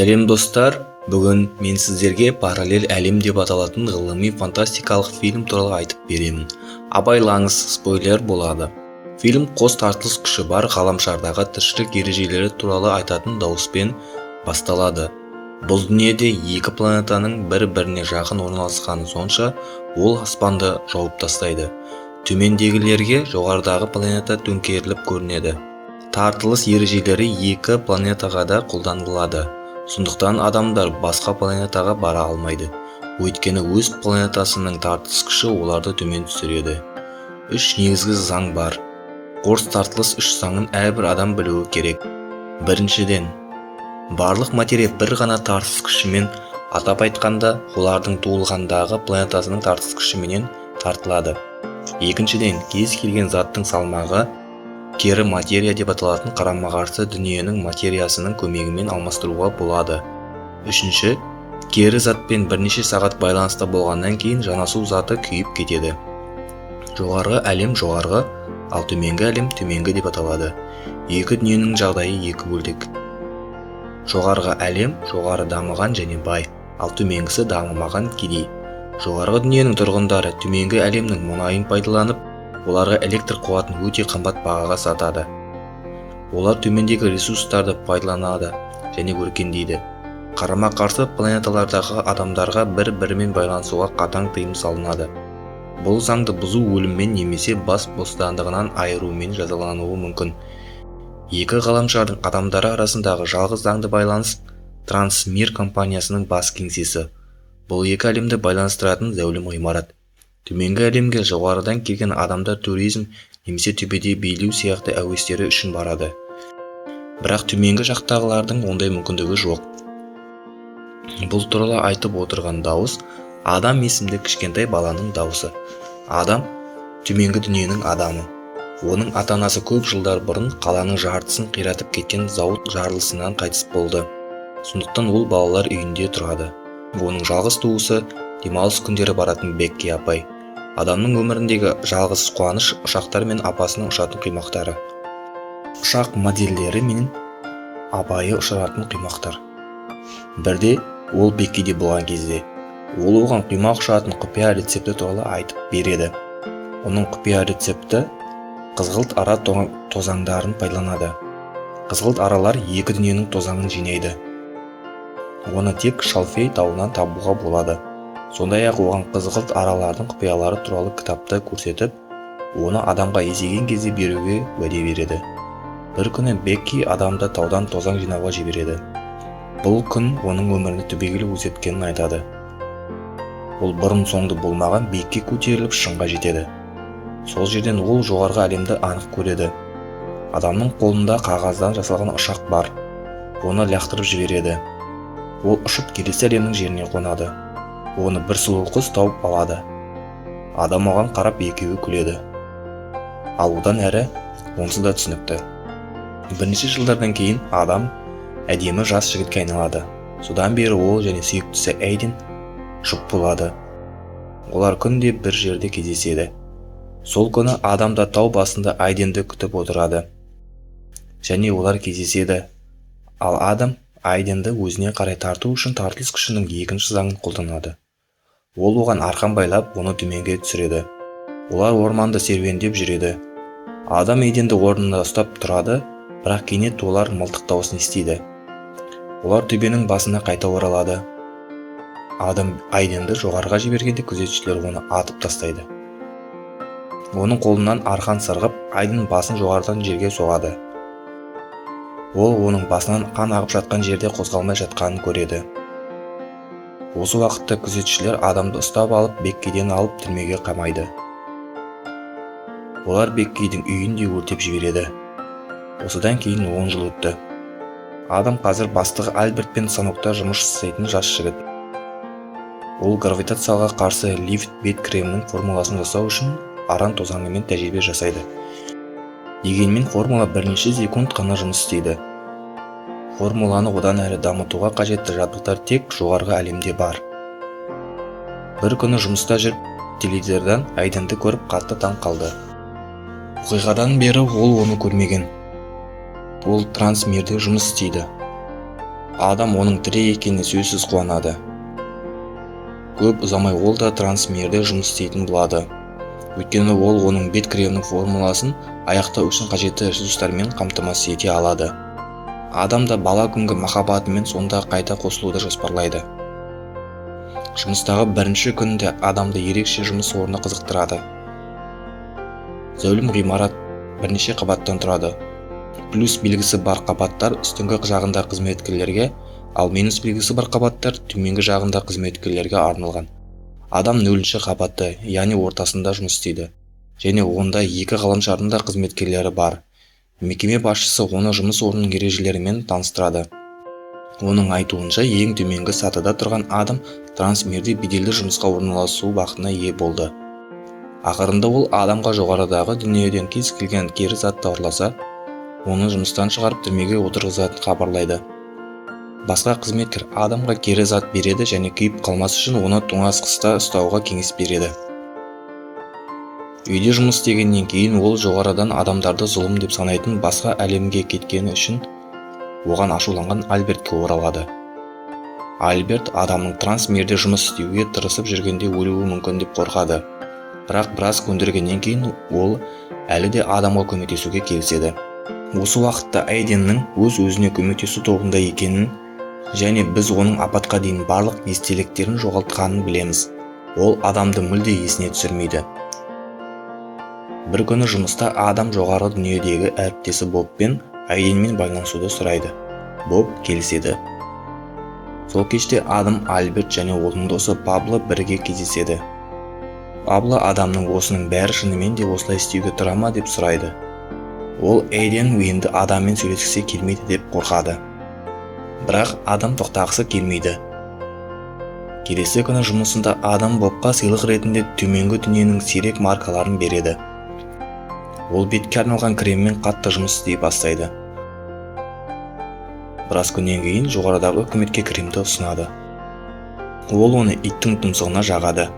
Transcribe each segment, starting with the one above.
Сәлем, достар! Бүгін мен сіздерге «Параллель әлем» деп аталатын ғылыми фантастикалық фильм туралы айтып беремін. Абайлаңыз, спойлер болады. Фильм қос тартылыс күші бар ғаламшардағы тіршілік ережелері туралы айтатын дауыспен басталады. Бұл дүниеде екі планетаның бір-біріне жақын орналасқаны сонша, ол аспанды жауып тастайды. Төмендегілерге жоғарыдағы планета төңкеріліп көрінеді. Тартылыс ережелері екі планетаға да қолданылады. Сондықтан адамдар басқа планетаға бара алмайды, өйткені өз планетасының тартылыс күші оларды төмен түсіреді. Үш негізгі заң бар. Қос тартылыс үш заңын әрбір адам білуі керек. Біріншіден, барлық материя бір ғана тартылыс күшімен, атап айтқанда, олардың туылғандағы планетасының тартылыс күшіменен тартылады. Екіншіден, кез келген заттың салмағы кері материя деп аталатын қарама-қарсы дүниенің материясының көмегімен алмастыруға болады. Үшінші, кері затпен бірнеше сағат байланыста болғаннан кейін жанасу заты күйіп кетеді. Жоғарғы әлем жоғарғы, ал төменгі әлем төменгі деп аталады. Екі дүниенің жағдайы екі бөлек. Жоғарғы әлем жоғары дамыған және бай, ал төменгісі дамымаған, кедей. Жоғарғы дүниенің тұрғындары төменгі әлемнің мұнайын пайдаланып, оларға электр қуатын өте қымбат бағаға сатады. Олар төмендегі ресурстарды пайдаланады және өркендейді. Қарама-қарсы планеталардағы адамдарға бір-бірімен байланысуға қатаң тыйым салынады. Бұл заңды бұзу өліммен немесе бас бостандығынан айырумен жазалануы мүмкін. Екі ғаламшардың адамдары арасындағы жалғыз заңды байланыс — Трансмир компаниясының бас кеңсесі. Бұл екі әлемді байланыстыратын зәулім ғимарат. Төменгі әлемге жоғарыдан келген адамдар туризм немесе төбеде билеу сияқты әуестері үшін барады. Бірақ төменгі жақтағылардың ондай мүмкіндігі жоқ. Бұл туралы айтып отырған дауыс — Адам есімді кішкентай баланың дауысы. Адам — төменгі дүниенің адамы. Оның ата-анасы көп жылдар бұрын қаланың жартысын қиратып кеткен зауыт жарылысынан қайтыс болды. Сондықтан ол балалар үйінде тұрады. Оның жалғыз туысы — демалыс күндері баратын Бекки апай. Адамның өміріндегі жалғыз қуаныш — ұшақтар мен апасының ұшатын құймақтары. Ұшақ модельдері мен апайы ұшыратын құймақтар. Бірде ол Беккиде болған кезде, ол оған құймақ ұшыратын құпия рецепті туралы айтып береді. Оның құпия рецепті қызғылт ара тозаңдарын пайдаланады. Қызғылт аралар екі дүниенің тозаңын жинайды. Оны тек Шалфей тауынан табуға болады. Сондай-ақ оған қызғылт аралардың құпиялары туралы кітапты көрсетіп, оны Адамға есейген кезде беруге уәде береді. Бір күні Бекки Адамды таудан тозаң жинауға жібереді. Бұл күн оның өмірін түбегейлі өзгерткенін айтады. Ол бұрын соңды болмаған биікке көтеріліп, шыңға жетеді. Сол жерден ол жоғарғы әлемді анық көреді. Адамның қолында қағаздан жасалған ұшақ бар. Оны лақтырып жібереді. Ол ұшып, келесі әлемнің жеріне қонады. Оны бір сұлу қыз тауып алады. Адам оған қарап, екеуі күледі. Ал одан әрі онсыз да түсінікті. Бірнеше жылдардан кейін Адам әдемі жас жігітке айналады. Содан бері ол және сүйіктісі Эйден жұп болады. Олар күнде бір жерде кездеседі. Сол күні Адам да тау басында Айденді күтіп отырады және олар кездеседі. Ал Адам Айденді өзіне қарай тарту үшін тартылыс күшінің екінші заңын қолданады. Ол оған арқан байлап, оны төменге түсіреді. Олар орманда серуендеп жүреді. Адам Эйденді орнында ұстап тұрады, бірақ кенет олар мылтық дауысын естиді. Олар төбенің басына қайта оралады. Адам Айденді жоғарыға жібергенде, күзетшілер оны атып тастайды. Оның қолынан арқан сырғып, Айден басын жоғарыдан жерге соғады. Ол оның басынан қан ағып жатқан жерде қозғалмай жатқанын көреді. Осы уақытта күзетшілер Адамды ұстап алып, Беккиден алып, түрмеге қамайды. Олар Беккидің үйін де өртеп жібереді. Осыдан кейін 10 жыл өтті. Адам қазір бастығы Альбертпен станокта жұмыс жасайтын жас жігіт. Ол гравитацияға қарсы лифт бет кремінің формуласын жасау үшін аран тозаңымен тәжірибе жасайды. Дегенмен формула бірнеше секунд қана жұмыс істейді. Формуланы одан әрі дамытуға қажетті жабдықтар тек жоғарғы әлемде бар. Бір күні жұмыста жүріп, теледидардан Айденді көріп, қатты таң қалды. Оқиғадан бері ол оны көрмеген. Ол Трансмирде жұмыс істейді. Адам оның тірі екеніне сөзсіз қуанады. Көп ұзамай ол да Трансмирде жұмыс істейтін болады. Өйткені ол оның бет кремінің формуласын аяқтау үшін қажетті ресурстармен қамтамасыз ете алады. Адам да бала күнгі махаббатымен сонда қайта қосылуды жоспарлайды. Жұмыстағы бірінші күнінде адамды ерекше жұмыс орны қызықтырады. Зәулім ғимарат бірнеше қабаттан тұрады. Плюс белгісі бар қабаттар үстіңгі жағында қызметкерлерге, ал минус белгісі бар қабаттар төменгі жағында қызметкерлерге арналған. Адам 0-ші қабатта, яғни ортасында жұмыс істейді. Және онда екі ғаламшардың да қызметкерлері бар. Мекеме басшысы оны жұмыс орнының ережелерімен таныстырады. Оның айтуынша, ең төменгі сатыда тұрған адам Трансмирде беделді жұмысқа орналасу бақытына ие болды. Ақырында ол адамға жоғарыдағы дүниеден кез келген кері затты ұрласа, оны жұмыстан шығарып түрмеге отырғызатынын хабарлайды. Басқа қызметкер адамға кері зат береді және күйіп қалмас үшін оны тоңазытқышта ұстауға кеңес береді. Үйде жұмыс істегеннен кейін ол жоғарыдан адамдарды зұлым деп санайтын басқа әлемге кеткені үшін оған ашуланған Альбертке оралады. Альберт адамның Трансмирде жұмыс істеуге тырысып жүргенде өлуі мүмкін деп қорқады. Бірақ біраз көндіргеннен кейін ол әлі де адамға көмектесуге келіседі. Осы уақытта Айденнің өз-өзіне көмектесу тобында екенін және біз оның апатқа дейін барлық естеліктерін жоғалтқанын білеміз. Ол адамды мүлде есіне түсірмейді. Бір күні жұмыста адам жоғарғы дүниедегі әріптесі Бобпен Айденмен байланысуды сұрайды. Боб келіседі. Сол кеште Адам, Альберт және оның досы Пабло бірге кездеседі. Пабло адамның осының бәрі шынымен де осылай істеуге тұра ма деп сұрайды. Ол Эйден енді адаммен сөйлескісі келмейді деп қорқады. Бірақ адам тоқтағысы келмейді. Келесі күні жұмысында адам Бобқа сыйлық ретінде төменгі дүниенің сирек маркаларын береді. Ол бетке арналған креммен қатты жұмыс істей бастайды. Біраз күннен кейін жоғарыдағы үкіметке кремді ұсынады. Ол оны иттің тұмсығына жағады.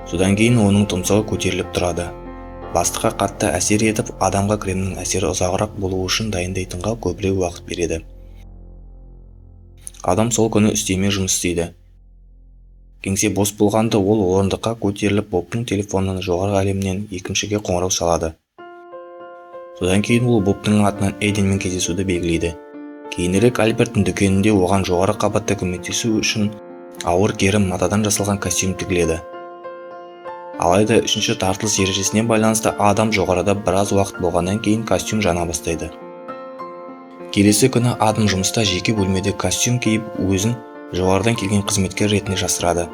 Содан кейін оның тұмсығы көтеріліп тұрады. Бастыққа қатты әсер етіп, адамға кремнің әсері ұзағырақ болуы үшін дайындайтынға көбірек уақыт береді. Адам сол күні үстеме жұмыс істейді. Кеңсе бос болғанда ол орындыққа көтеріліп Бобтың телефонынан жоғарғы әлемнен екіншіге қоңырау шалады. Содан кейін ол Бобтың атынан Эйденмен кездесуді белгілейді. Кейінірек Альберттің дүкенінде оған жоғары қабатта көмектесу үшін ауыр керім матадан жасалған костюм тігіледі. Алайда үшінші тартылыс ережесіне байланысты адам жоғарыда біраз уақыт болғаннан кейін костюм жана бастайды. Келесі күні адам жұмыста жеке бөлмеде костюм киіп, өзін жоғарыдан келген қызметкер ретінде жасырады.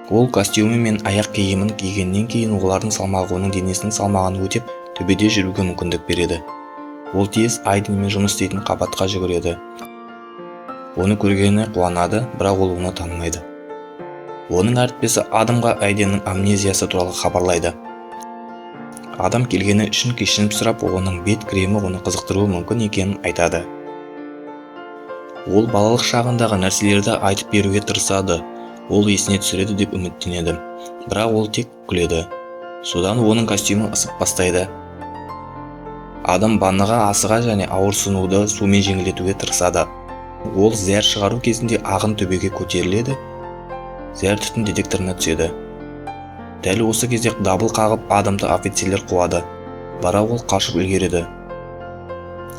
Ол костюмі мен аяқ киімін кигеннен кейін олардың салмағы оның денесінің салмағын өтеп, төбеде жүруге мүмкіндік береді. Ол тез Айденмен жұмыс істейтін қабатқа жүгіреді. Оны көргеніне қуанады, бірақ ол оны танымайды. Оның әріптесі Адамға Айденнің амнезиясы туралы хабарлайды. Адам келгені үшін кешірім сұрап, оның бет кремі оны қызықтыруы мүмкін екенін айтады. Ол балалық шағындағы нәрселерді айтып беруге тырысады. Ол есіне түсіреді деп үміттенеді. Бірақ ол тек күледі. Содан оның костюмі ысып бастайды. Адам ваннаға асыға және ауырсынуды сумен жеңілдетуге тырысады. Ол зәр шығару кезінде ағын төбеге көтеріледі, зәр түтін детекторына түседі. Дәл осы кезде дабыл қағып адамды офицерлер қуады. Бірақ ол қашып үлгереді.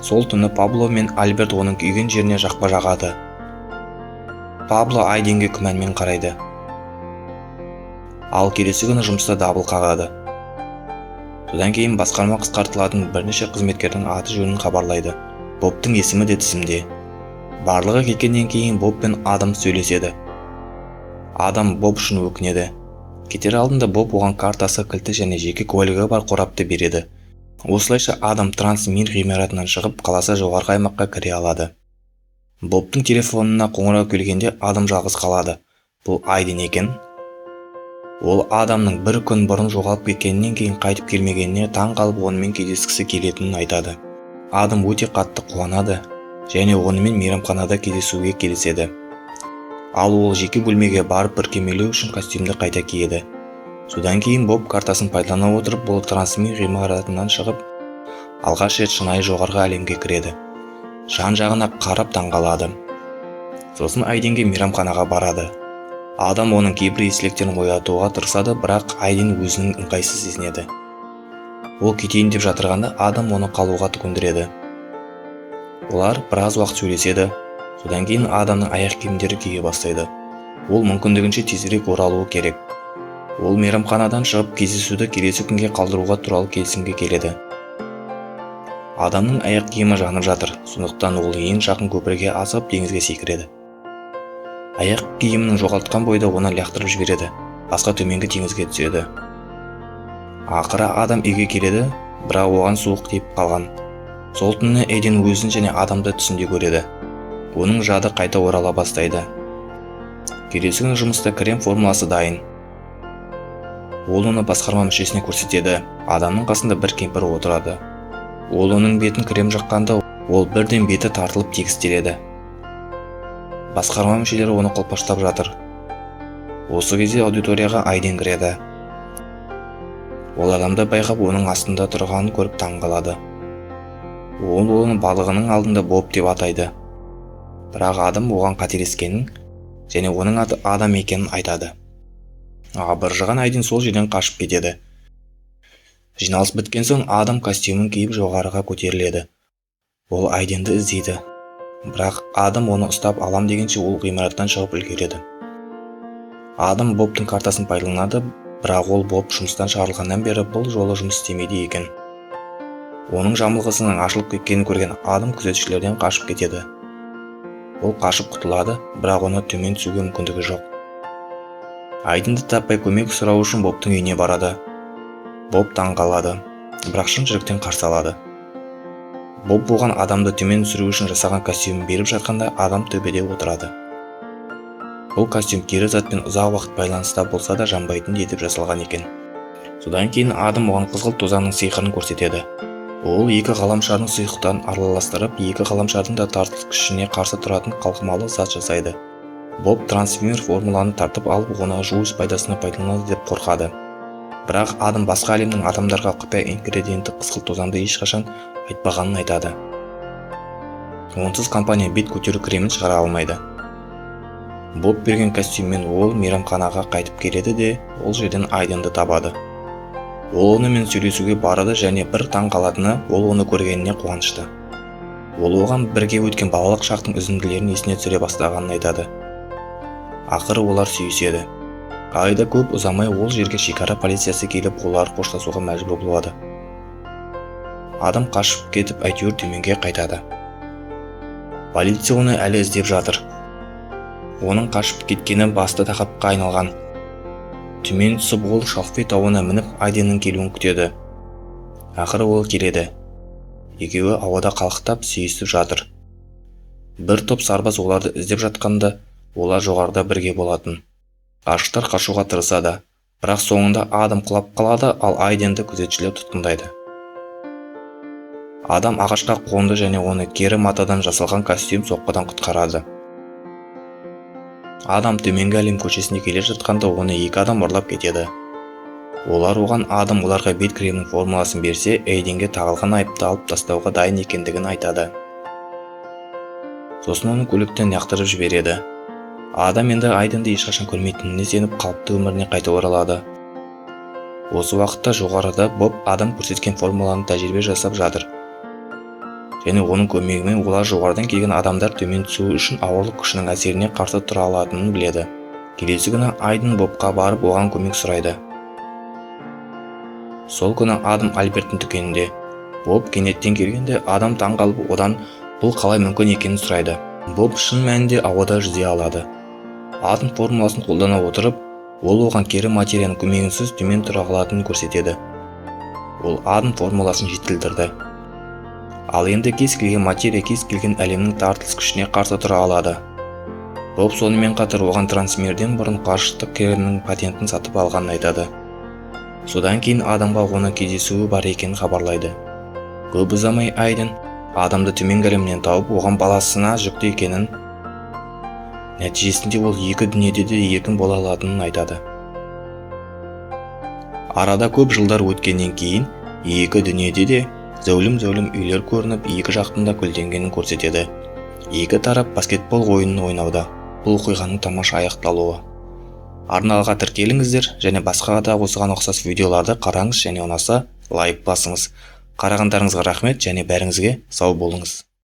Сол түні Пабло мен Альберт оның күйген жеріне жақпа жағады. Пабло Айденге күмәнмен қарайды. Ал келесі күні жұмыста дабыл қағады. Содан кейін басқарма қысқартылатын бірнеше қызметкердің аты жөнін хабарлайды. Бобтың есімі де тізімде. Барлығы кеткеннен кейін Боб пен Адам сөйлеседі. Адам Боб үшін өкінеді. Кетер алдында Боб оған картасы, кілті және жеке куәлігі бар қорапты береді. Осылайша Адам Трансмир ғимаратынан шығып, қаласа жоғарғы аймаққа кіре алады. Бобтың телефонына қоңырау келгенде Адам жалғыз қалады. Бұл Айден екен. Ол Адамның бір күн бұрын жоғалып кеткеннен кейін қайтып келмегеніне таң қалып, онымен кездескісі келетінін айтады. Адам өте қатты қуанады және онымен мейрамханада кездесуге келіседі. Ал ол жеке бөлмеге барып бүркемелеу үшін костюмді қайта киеді. Содан кейін Боб картасын пайдалана отырып, бұл Трансмир ғимаратынан шығып, алғаш рет шынайы жоғарғы әлемге кіреді. Жан-жағына қарап таңғалады. Сосын Айденге мейрамханаға барады. Адам оның кейбір естеліктерін оятуға тырысады, бірақ Айден өзінің ыңғайсыз сезінеді. Ол кетейін деп жатырғанда, Адам оны қалуға көндіреді. Олар біраз уақыт сөйлеседі. Содан кейін Адамның аяқ киімдері күйе бастайды. Ол мүмкіндігінше тезірек оралуы керек. Ол мейрамханадан шығып, кездесуді келесі күнге қалдыруға туралы келісімге келеді. Адамның аяқ киімі жанып жатыр, сондықтан ол ең жақын көпірге асып, теңізге секіреді. Аяқ киімін жоғалтқан бойда оны лақтырып жібереді, басқа төменгі теңізге түседі. Ақыры Адам үйге келеді, бірақ оған суық тиіп қалған. Сол түні Эйден өзін және Адамды түсінде көреді. Оның жады қайта орала бастайды. Келесі күні жұмыста крем формуласы дайын. Ол оны басқарма мүшесіне көрсетеді. Адамның қасында бір кемпір отырады. Ол оның бетін крем жаққанда, ол бірден беті тартылып, тегістеледі. Басқарма мүшелері оны қолпаштап жатыр. Осы кезде аудиторияға Айден кіреді. Ол адамды байқап, оның астында тұрғанын көріп таң қалады. Ол оны балығының алдында Боб деп атайды, бірақ Адам оған қателескенін және оның аты Адам екенін айтады. Абыржыған Айден сол жерден қашып кетеді. Жиналыс біткен соң Адам костюмін киіп, жоғарыға көтеріледі. Ол Айденді іздейді, бірақ Адам оны ұстап алам дегенше, ол ғимараттан шығып үлгереді. Адам Бобтың картасын пайдаланады, бірақ ол Боб жұмыстан шығарылғаннан бері бұл жолы жұмыс істемейді екен. Оның жамылғысының ашылып кеткенін көрген Адам күзетшілерден қашып кетеді. Ол қашып құтылады, бірақ оны төмен түсуге мүмкіндігі жоқ. Айденді таппай, көмек сұрау үшін Бобтың үйіне барады. Боб таң қалады, бірақ шын жүректен қарсы алады. Боб оған адамды төмен түсіру үшін жасаған костюмін беріп жатқанда, Адам төбеде отырады. Бұл костюм кері затпен ұзақ уақыт байланыста болса да, жанбайтын етіп жасалған екен. Содан кейін Адам оған қызғылт тозаңның сиқырын көрсетеді. Ол екі ғаламшардың сұйықтарын араластырып, екі ғаламшардың да тартылыс күшіне қарсы тұратын қалқымалы зат жасайды. Боб трансмер формуланы тартып алып, оны өз пайдасына пайдаланады деп қорқады, бірақ Адам басқа әлемнің адамдарға құпия ингредиенті қызғылт тозаңды ешқашан айтпағанын айтады. Онсыз компания бет көтеру кремін шығара алмайды. Боб берген костюммен ол мейрамханаға қайтып келеді де, ол жерден Айденді табады. Ол онымен сөйлесуге барады және бір таң қалатыны, ол оны көргеніне қуанышты. Ол оған бірге өткен балалық шақтың үзінділерін есіне түсіре бастағанын айтады. Ақыры олар сүйіседі. Алайда көп ұзамай ол жерге шекара полициясы келіп, олар қоштасуға мәжбүр болады. Адам қашып кетіп, әйтеуір төменге қайтады. Полиция оны әлі іздеп жатыр. Оның қашып кеткені басты тақырыпқа айналған. Төмен түсіп, ол Шалфей тауына мініп, Айденнің келуін күтеді. Ақыры ол келеді. Екеуі ауада қалықтап, сүйісіп жатыр. Бір топ сарбаз оларды іздеп жатқанда, олар жоғарыда бірге болатын. Ғарыштар қашуға тырысады, бірақ соңында Адам құлап қалады, ал Айденді күзетшілер тұтқындайды. Адам ағашқа қонды және оны кері матадан жасалған костюм соққыдан құтқарады. Адам төменгі әлем көшесінде келе жатқанда, оны екі адам ұрлап кетеді. Олар оған Адам оларға бет кремнің формуласын берсе, Эйденге тағылған айыпты алып тастауға дайын екендігін айтады. Сосын оны көліктен лақтырып жібереді. Адам енді Айденді ешқашан көрмейтініне сеніп, қалыпты өміріне қайта оралады. Осы уақытта жоғарыда Боб Адам көрсеткен формуланы тәжірибе жасап жатыр және оның көмегімен олар жоғарыдан келген адамдар төмен түсуі үшін ауырлық күшінің әсеріне қарсы тұра алатынын біледі. Келесі күні Айден Бобқа барып, оған көмек сұрайды. Сол күні Адам Альберттің дүкенінде. Боб кенеттен келгенде, Адам таң қалып, одан бұл қалай мүмкін екенін сұрайды. Боб шын мәнінде ауада жүзе алады. Адам формуласын қолдана отырып, ол оған кері материяның көмегінсіз төмен тұра алатынын көрсетеді. Ол Адам формуласын жетілдірді. Ал енді кез келген материя кез келген әлемнің тартылыс күшіне қарсы тұра алады. Боб сонымен қатар оған трансмерден бұрын ғарыштық кремнің патентін сатып алғанын айтады. Содан кейін Адамға оның кездесуі бар екенін хабарлайды. Көп ұзамай Айден Адамды төменгі әлемнен тауып, оған баласына жүкті екенін, нәтижесінде ол екі дүниеде де еркін бола алатынын айтады. Арада көп жылдар өткеннен кейін екі дүниеде де зәулім-зәулім үйлер көрініп, екі жақтың да гүлденгенін көрсетеді. Екі тарап баскетбол ойынын ойнауда. Бұл оқиғаның тамаша аяқталуы. Арнаға тіркеліңіздер және басқа да осыған ұқсас видеоларды қараңыз және ұнаса, лайк басыңыз. Қарағандарыңызға рахмет және бәріңізге сау болыңыз.